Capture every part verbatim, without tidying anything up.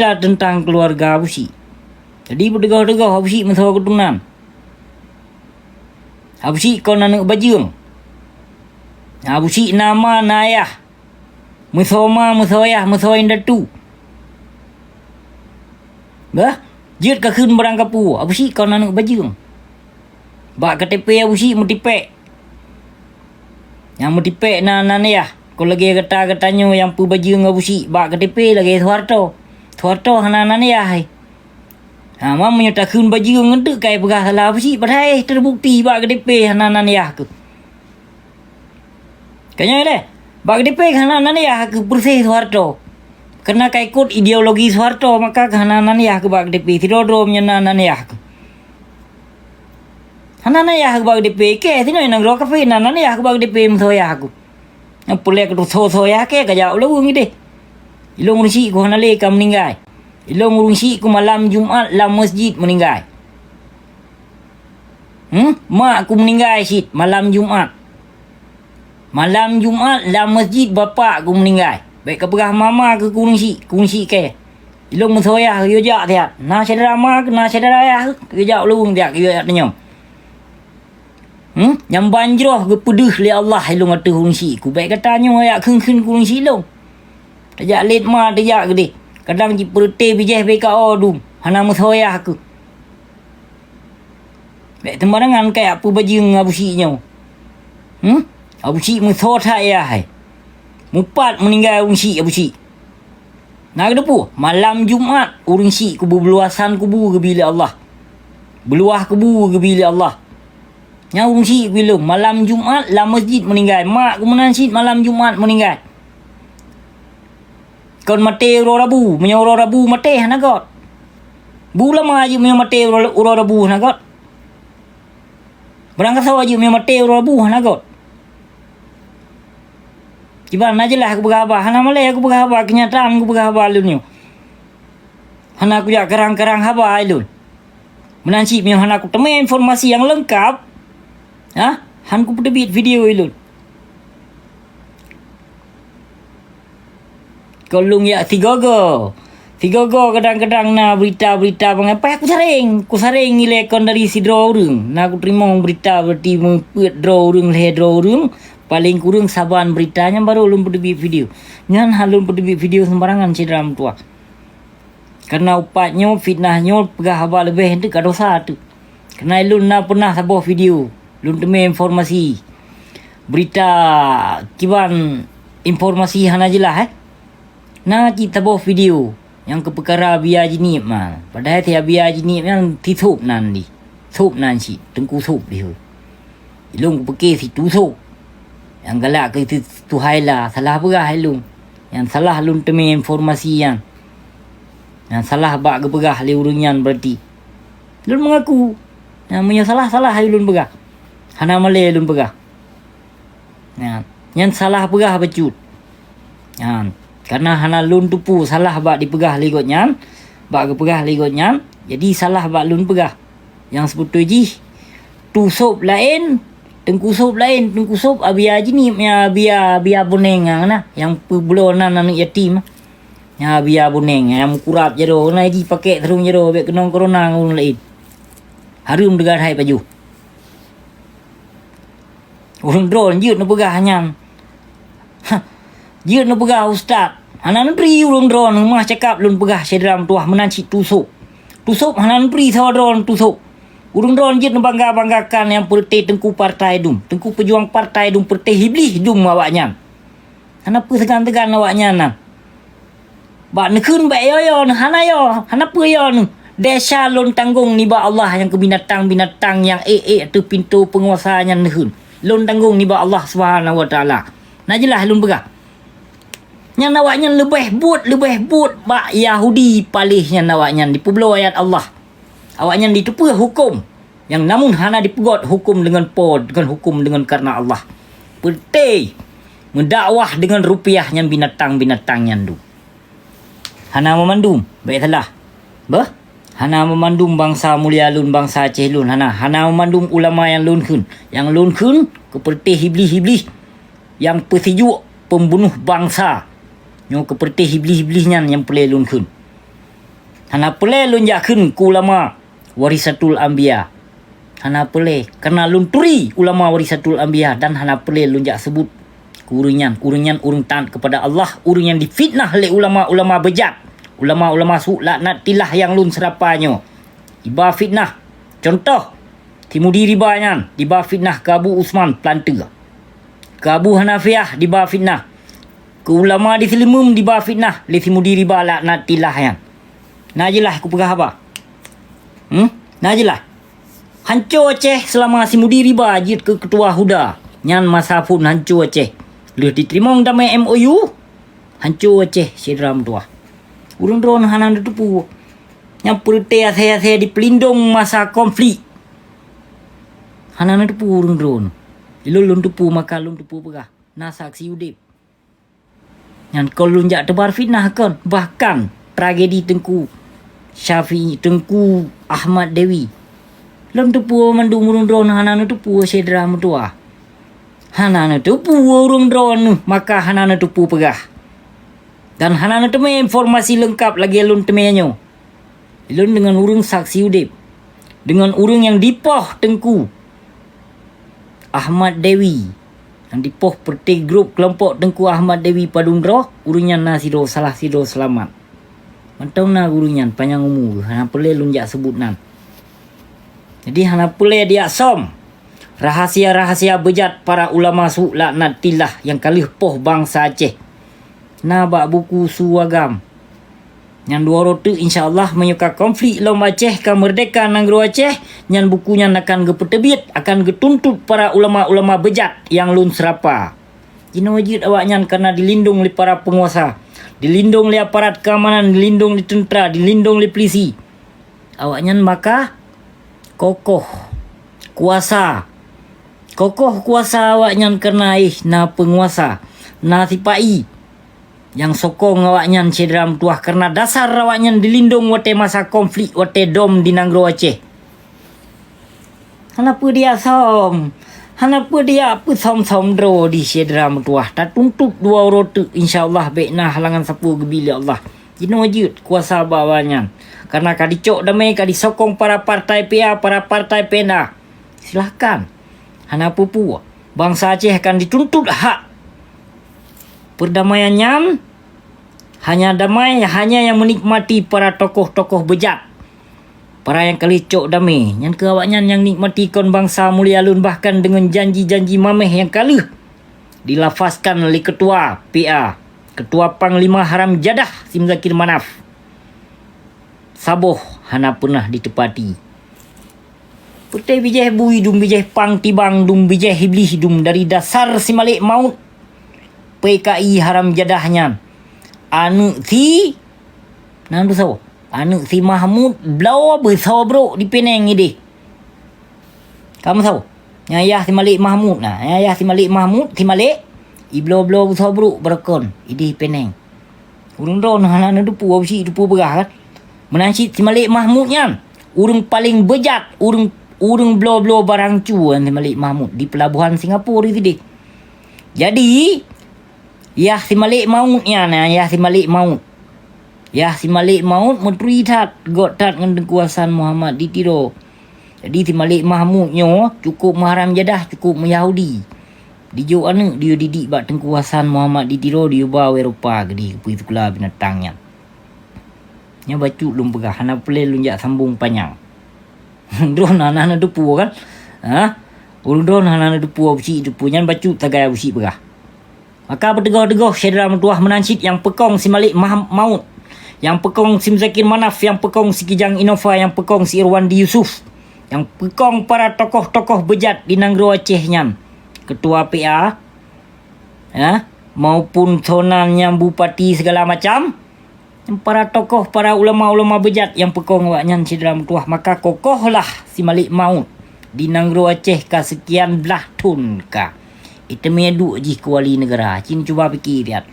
cerita teuntang keuluwarga Abu Syik. Jadi beudeugoh-deugoh Abu Syik meusoe keuturonan. Abu Syik kon aneuk bajeueng. Abu Syik na ma na yah. Meusoe ma, meusoe yah, meusoe indatu. Bah, jeuet kakheun barang kapeue, Abu Syik kon aneuk bajeueng. Bak K T P Abu Syik meutipék. Nyang meutipék na nan yah, kon lagée gata-gata nyoe nyang peubajeueng Abu Syik bak K T P lagée Soeharto. Soeharto hana nan yah hai. Ha, ma meunyoe takheun bajeueng ngon teuk kai peugah salah Abu Syik, padahai teubukti bak K T P hana nan yah keuh. Ka nyoe lé, bak K T P hana nan yah keuh peureuseh Soeharto. Keureuna ka ikot ideologi Soeharto, maka hana nan yah keuh bak K T P, sidroe-droe meunyoe na nan yah keuh. Hana nan yah keuh bak K T P, kée sinoe nanggroe kafé na nan yah keuh bak K T P meusoe yah keuh. Nyang peureulée keu soe-soe yah kée ka jak u laweueng ideh. Ilôn ureueng Syik ku hana lé ka meuninggai. Ilôn ureueng Syik ku malam Jumat lam masjid meuninggai. Hmm? Mak ku meuninggai cit malam Jumat. Malam Jumat lam masjid bapak ku meuninggai. Bék kapeugah mama keu ureueng Syik, ureueng Syik kée. Ilôn meusoe yah yue jak siat. Na syedara ma, na syedara yah yue jak u laweueng siat yue jak tanyong. Hmm? Nyang ban jroh geupeudeuh lé Allah ilôn ateueh ureueng Syik ku. Bék gata nyoe jak kheun-kheun keu ureueng Syik lôn. Tajak lét ma tajak keudeh. Kadang jipeureuté bijéh B K O dum, hana meusoe yah keuh. Bék teumbarangan kajak peubajeueng Abu Syik nyoe. Hmm? Abu Syik meusoe that yah hai. Mupat meuninggai ureueng Syik Abu Syik. Na geuteupeue, malam Jumat ureueng Syik kubu beuluasan kubu geubi lé Allah. Beuluah kubu geubi lé Allah. Nyang ureueng Syik ku ilôn, malam Jumat lam masjid meuninggai. Mak ku meunan cit malam Jumat meuninggai. Kon maté uroe Rabu, meunyoe uroe Rabu maté hana göt. Bu ulama jeuet meunyoe maté uroe, uroe Rabu hana göt. Barangkasoe jeuet meunyoe maté uroe Rabu hana göt. Kiban na jeulaih kupeugah haba, hana malée kupeugah haba, keunyataan kupeugah haba lôn nyoe. Hana kujak karang-karang haba ilôn. Meunan cit meunyoe hana kuteumé informasi nyang leungkab, ha, han kupeuteubiet video ilôn. Kon lôn jak sigogo. Sigogo kadang-kadang na beurita-beurita bangai. Paih kusaréng, kusaréng ilée kon dari sidroe ureuëng. Na kuteurimong beurita berarti meupeuet droe ureuëng, lhée droe ureuëng, paleng kureueng saban beurita nyan barô lôn peuteubiet video. Nyan han lôn peuteubiet video seumbarangan syedara meutuwah. Kareuna upat nyoe, fitnah nyoe, peugah haba leubeh teuk ka dosa teuk. Kareuna lôn na peunah saboh video, lôn teumé informasi. Beurita kiban informasi hana jeulaih, eh. Na cit saboh video nyang keu peukara Abiya Jeunieb ma. Padahai si Abiya Jeunieb nyan si Sôb nan di. Sôb nan cit, Teungku Sôb di. Ilôn kupiké si Tu Sôb. Nyang galak keu si Suhaila, salah peugah ilôn. Nyang salah lôn teumé informasi nyan. Nyang salah bak geupeugah lé ureuëng nyan berarti. Lôn meungaku. Nyang meunyoe salah, salah lôn peugah. Hana malée lôn peugah. Nyan, nyan salah peugah bacut. Nyan, kareuna hana lôn teupeue salah bak dipeugah lé gobnyan, bak geupeugah lé gobnyan, jadi salah bak lôn peugah. Nyang seubeutôi jih, Tu Sôb laén, Teungku Sôb laén, Teungku Sôb Abiya Jeunieb, nyan Abiya, Abiya Buneng nyan na, nyang peubloe nan aneuëk yatim. Nyan Abiya Buneng, nyang meukurab jaroe, na jipakèk sarông jaroe, bék keunong corona ngon ureuëng laén. Hareuem teuga that pajoh. Ureuëng droeneuh jeuet neupeugah nyan. Hah, jeuet neupeugah ustaz. Hana neutri ureuëng droeneuh, meuah cakap lôn peugah syedara meutuwah meunan cit Tu Sôb. Tu Sôb hana neutri saboh droeneuh Tu Sôb. Ureuëng droeneuh jeuet neubangga-banggakan nyang peureuté teungku partai dum, teungku peujuang partai dum, peureuté iblih dum awaknyan. Hana peue seugan-seugan awaknyan na. Bak neukheun bèk yo-yo neuh, hana yo, hana peue yo neuh. Desya lôn tanggong nibak Allah nyang keu binatang-binatang nyang ék-ék ateueh pintoe peunguasa nyan neukheun. Lôn tanggong nibak Allah Subhanahu wa Taala. Na jeulaih lôn peugah. Nyan awaknyan leubeh buet, leubeh buet bak Yahudi paléh nyan awaknyan dipeubloe ayat Allah. Awaknyan jiteupeue huköm nyang namun hana jipeugöt huköm deungon po, deungon huköm deungon kareuna Allah. Peureuté meudakwah deungon rupiah nyan binatang-binatang nyan dum. Hana meumandum, bèk salah. Beuh? Hana meumandum bansa mulia lôn, bansa Aceh lôn, hana. Hana meumandum ulama nyang lôn kheun. Nyang lôn kheun keu peureuté iblih-iblih nyang peusijuek peumbunoh bansa. Nyoe keu peureuté iblih-iblih nyan nyang peureulèe lôn kheun. Hana peureulée lôn jak kheun keu ulama warisatul anbiya. Hana peureulée, kareuna lôn turi ulama warisatul anbiya dan hana peureulée lôn jak seubut keu ureuëng nyan. Ureuëng nyan ureuëng taat keupada Allah, ureuëng nyang difitnah lé ulama-ulama beujat, ulama-ulama su laknatillah nyang lôn seurapa nyoe. Iba fitnah. Cuntoh, si Mudi Riba nyan diba fitnah keu Abu Usman Planteue. Keu Abu Hanafiah diba fitnah. Keu ulama di Seulimeum diba fitnah lé si Mudi Riba laknatillah nyan. Na jeulaih kupeugah haba? Hmm? Na jeulaih? Hanco Aceh seulama si Mudi Riba jeuet keu keutua HUDA. Nyan masa phon hanco Aceh. Lheueh jiteurimong damé M O U, hanco Aceh syedara meutuwah. Ureuëng droeneuh hana neuteupeue. Nyang peureuté asée-asée jipeulindong masa konflik. Hana neuteupeue ureuëng droeneuh. Ilôn lôn teupeue maka lôn teupeue peugah. Na saksi udeb. Nyan kon lôn jak teubar fitnah kon, bahkan tragedi Teungku Syafi'i, Teungku Ahmad Dewi. Lôn teupeue mandum ureuëng droeneuh hana neuteupeue syedara meutuwah. Hana neuteupeue ureuëng droeneuh, maka hana neuteupeue peugah. Dan hana neuteumé informasi leungkap lagée lôn teumé nyoe. Lôn deungon ureuëng saksi udeb, deungon ureuëng nyang dipoh Teungku Ahmad Dewi, nyang dipoh peureuté grup keulompok Teungku Ahmad Dewi padum droe, ureuëng nyan na sidroe salah sidroe seulamat. Mantong na ureuëng nyan panyang umu, hana peureulée lôn jak seubut nan. Jadi hana peureulée diak som rahasia-rahasia beujat para ulama su laknatillah nyang ka lheueh poh bansa Aceh. Na bak buku su agam. Nyang dua uroe teuk, insya Allah, meunyoe ka konflik lom Aceh, ka meurdeka nanggroe Aceh, nyan buku nyan akan geupeuteubiet, akan geutuntot para ulama-ulama beujat nyang lôn seurapa. Jinoe jeuet awaknyan kareuna dilindong lé para peunguasa, dilindong lé aparat keamanan, dilindong lé teuntra, dilindong lé peulisi. Awaknyan maka kokoh kuasa. Kokoh kuasa awaknyan kareuna éh na peunguasa, na sipa-i nyang sokong awaknyan syedara meutuwah, kareuna dasar awaknyan dilindong watée masa konflik watée dom di nanggroe Aceh. Hana peue diak som, hana peue diak peusöm-söm droe di syedara meutuwah. Tatuntot dua uroe teuk, insya Allah bék na halangan sapeue geubi lé Allah. Jinoe jeuet kuasa bak awaknyan. Kareuna ka dicok damé, ka disokong para partai P A, para partai P N A. Silahkan. Hana peue-peue. Bansa Aceh akan dituntot hak peurdamaian nyan. Hanya damai, hanya nyang meunikmati para tokoh-tokoh beujat. Para nyang ka lheueh cok damé, nyan keuh awaknyan nyang nikmati kon bansa mulia lôn, bahkan deungon janji-janji maméh nyang ka lheueh dilafazkan lé keutua P A, keutua panglima haram jadah si Muzakir Manaf. Saboh hana peunah diteupati. Peuté bijéh bui dum bijéh pang tibang dum bijéh iblih dum dari dasar si Malek Maut. P K I haram jadah nyan. Aneuk si, nan tu saboh? Aneuk si Mahmud bloe beusoe brok di Peneng idéh. Kamu saboh? Nyang yah si Malek Mahmud na, nyang yah si Malek Mahmud, si Malek, ibloe-bloe beusoe brok beurokon idéh Peneng. Ureuëng droeneuh hana neuteupeue, beusi teupeue peugah kan? Meunan cit si Malek Mahmud nyan, ureuëng paleng beujat, ureuëng, ureuëng bloe-bloe barang cu nyan si Malek Mahmud di peulabohan Singapura sidéh. Jadi, yah si Malek Maut nyan, yah si Malek Maut. Yah si Malek Maut meuturi that, göt that ngon Teungku Hasan Muhammad di Tiro. Jadi si Malek Mahmud nyoe cukup meuharam jadah, cukup meuyahudi. Dijok aneuk diyue didik bak Teungku Hasan Muhammad di Tiro, diyue ba u Eropa keudéh geupeu sikula binatang nyan. Nyoe bacut lôn peugah, hana peureulée lôn jak sambong panyang. Droeneuh hana neuteupeue kan? Ha? Ureuëng droeneuh hana neuteupeue, beusi teupeue nyan bacut sagai beusi peugah. Maka beuteugoh-teugoh syedara meutuwah meunan cit nyang peukong si Malek Mah-, Maut, nyang peukong si Muzakir Manaf, nyang peukong si Kijang Innova, nyang peukong si Irwandi Yusuf, nyang peukong para tokoh-tokoh beujat di nanggroe Aceh nyan, keutua P A, ya, maupun sonan nyang bupati segala macam, para tokoh, para ulama-ulama beujat nyang peukong awaknyan syedara meutuwah, maka kokohlah si Malek Maut di nanggroe Aceh ka seukian blaih thon ka. Iteumé duek jih keu wali neugara, cit cuba pike piat.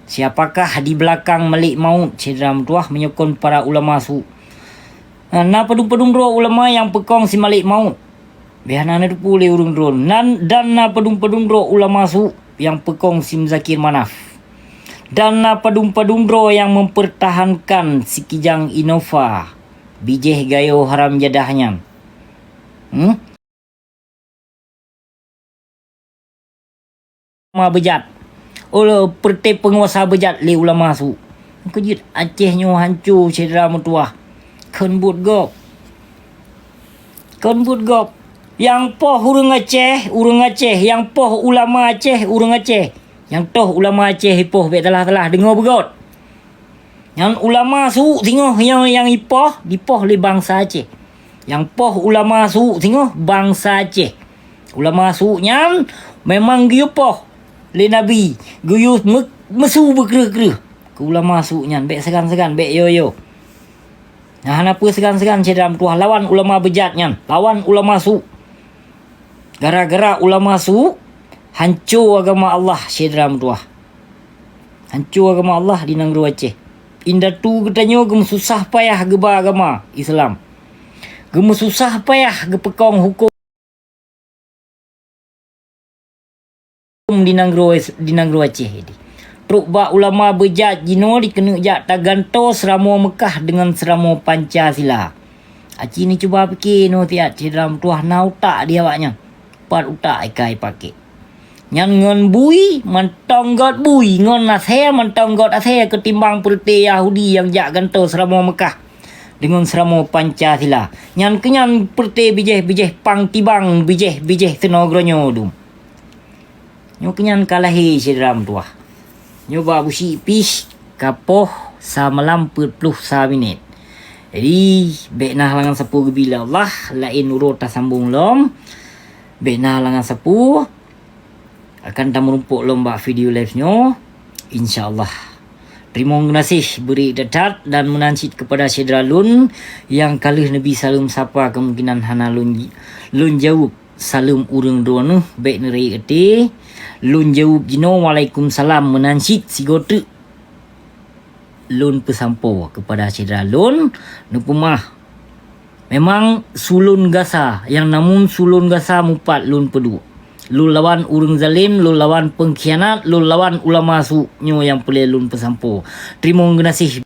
Siapakah di beulakang Malek Maut syedara meutuwah meunyoe kon para ulama su? Na padum-padum droe ulama nyang peukong si Malek Maut. Bék hana neuteupeue lé ureuëng droeneuh. Nan, dan na padum-padum droe ulama su nyang peukong si Muzakir Manaf. Dan na padum-padum droe nyang mempertahankan Sikijang Innova, bijéh gayo haram jadah nyan. Hmm? Ulama beujat. Olo, peureté peunguasa beujat lé ulama su. Keujeuet Aceh nyoe hanco syedara meutuwah. Kon buet gob. Kon buet gob. Nyang poh ureuëng Aceh, ureuëng Aceh. Nyang poh ulama Aceh, ureuëng Aceh. Nyang toh ulama Aceh ipoh bék salah-salah deungoe beugöt. Nyan ulama su singoh nyang, nyang ipoh, dipoh lé bansa Aceh. Nyang poh ulama su singoh bansa Aceh. Ulama su nyan memang geuyue poh lé Nabi, geuyue me-, meusu beukreueh-kreueh keu ulama su nyan, bék sagan-sagan, bék yo-yo. Nah, hana peue sagan-sagan syedara meutuwah lawan ulama beujat nyan, lawan ulama su. Gara-gara ulama su, hanco agama Allah syedara meutuwah. Hanco agama Allah di nanggroe Aceh. Indatu geutanyoe geumeususah payah geuba agama Islam. Geumeususah payah geupeukong huköm di nanggroe, di nanggroe Aceh. Trok bak ulama beujat jinoe dikeuneuk jak tagantoe seuramoe Meukah deungon seuramoe Pancasila. Aci neucuba pike noe siat syedara meutuwah na utak di awaknyan. Pat utak ikai paké. Nyan ngon bui, mantong göt bui, ngon asée, mantong göt asée keutimbang peureté Yahudi nyang jak gantoe seuramoe Meukah deungon seuramoe Pancasila. Nyan keunyan peureté bijéh-bijéh pang tibang, bijéh-bijéh seunoe geuronyoe dum. Nyoe keunyan ka lahé syedara meutuwah. Nyoe bak busi pih ka poh sa malam peuet ploh sa minét. Jadi, bék na halangan sapeue geubi lé Allah, laén uroe tasambong lom. Bék na halangan sapeue, akan tameurumpok lom bak video live nyoe, insya Allah. Teurimong geunaséh beurik that-that dan meunan cit keupada syedara lôn nyang ka lheueh neubi saleuem sapa, kemungkinan hana lôn, lôn jaweueb saleuem ureuëng droeneuh, bék neurayeuk até. Lôn jaweueb jinoe waalaikumsalam, meunan cit sigoe teuk lôn peusampoe keupada syedara lôn, neupeumah. Memang su lôn gasa, nyang namun su lôn gasa mupat lôn peuduek. Lôn lawan ureuëng zalém, lôn lawan peungkhianat, lôn lawan ulama su, nyoe nyang peureulée lôn peusampoe. Teurimong geunaséh.